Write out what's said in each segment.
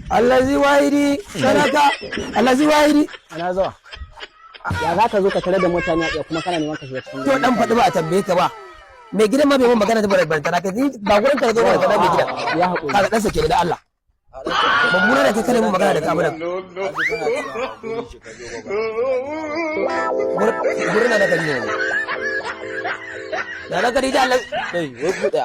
Allazi wahidi sanaka allazi wahidi. Ana zuwa. Ya za ka zo ka tare da mutane a tsaye kuma kana neman ka shiga cikin To dan faɗi ba a tambaye ka ba. Mai gidan ma bai mun magana ta barantana ka ba gurin ka zo barantana mai gidan. Ya haƙuri. Kaga dan sake ni da Allah. Mummuna da kai kana mun magana da ka abin. Gurin na Khadija ne. Na Khadija Allah. Kai, wai buɗe.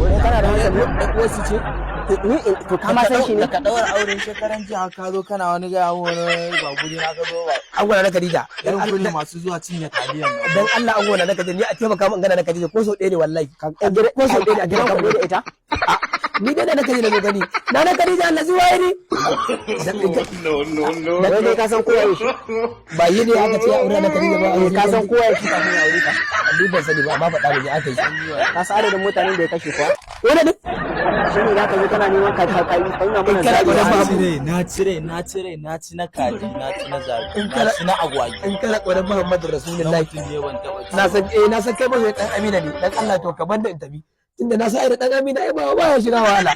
Wai kana da hankali? Ɗan uwarsu ce? Ni to ka ma san shi ne? Da ka ɗaura auren shekaran jiya ka zo kana wani gaya mun wani ba guri na ka zo ba. An gwada na Khadija. Irin kuri masu zuwa cinye taliyan nan. Dan Allah an gwada na Khadija, ni a taimaka min gana na Khadija ko sau ɗaya ne wallahi. Ko sau ɗaya ne a gidan taimaka ku min. da ita? Ni dai na Khadija na zo gani. Na Khadija Allah zuwa ni. No, no, no. Wai kai ka san kowa ya shi? Ba yi ne aka ce ya aure na Khadija ba. Eh, ka san kowa ya shi kafin ya aure ka? Ni ban sani ba, amma faɗa mu ne aka yi. Ka san adadin mutanen da ya kashe kuwa? Wani ne? Shi ne za ka zo kana neman ka nuna mana In kana zaɓi. gidan Na babu. cire, na cire, na cire, na ci na kaji, na ci na zabi, In na kana- ci na agwagi. In kana ƙaunar Muhammadu Na Rasulullahi. mutum ne ban taɓa ci. Na san, eh, na san kai masoyi dan Amina ne. Dan Allah to ka banda in tafi. Tunda na san ai da dan Amina ai ba ya shiga wahala.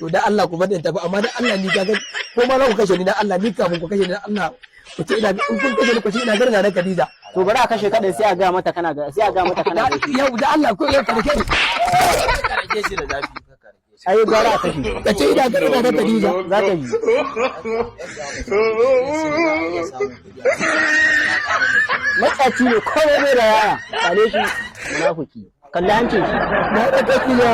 To dan Allah ku banda in tafi, amma dan Allah ni kaga ko ma za ku kashe ni, dan Allah ni kafin ku kashe ni, dan Allah ku ce ina, in kun kashe ni ku ce ina garna na Khadija. To bari a kashe kaɗai sai a gaya mata kana ga sai a gaya mata kana gaishe. Yau da Allah ko yau ka dake ni. Ka rage shi da zafi, ka rage shi. Ai gwara a kashe. Ka ce ina garna na Khadija. Za ta yi. Iya samun kuɗi. Matsaci ne komai bai da yaya. Kale shi munafiki. Kalli hancin shi. Na da Khadija.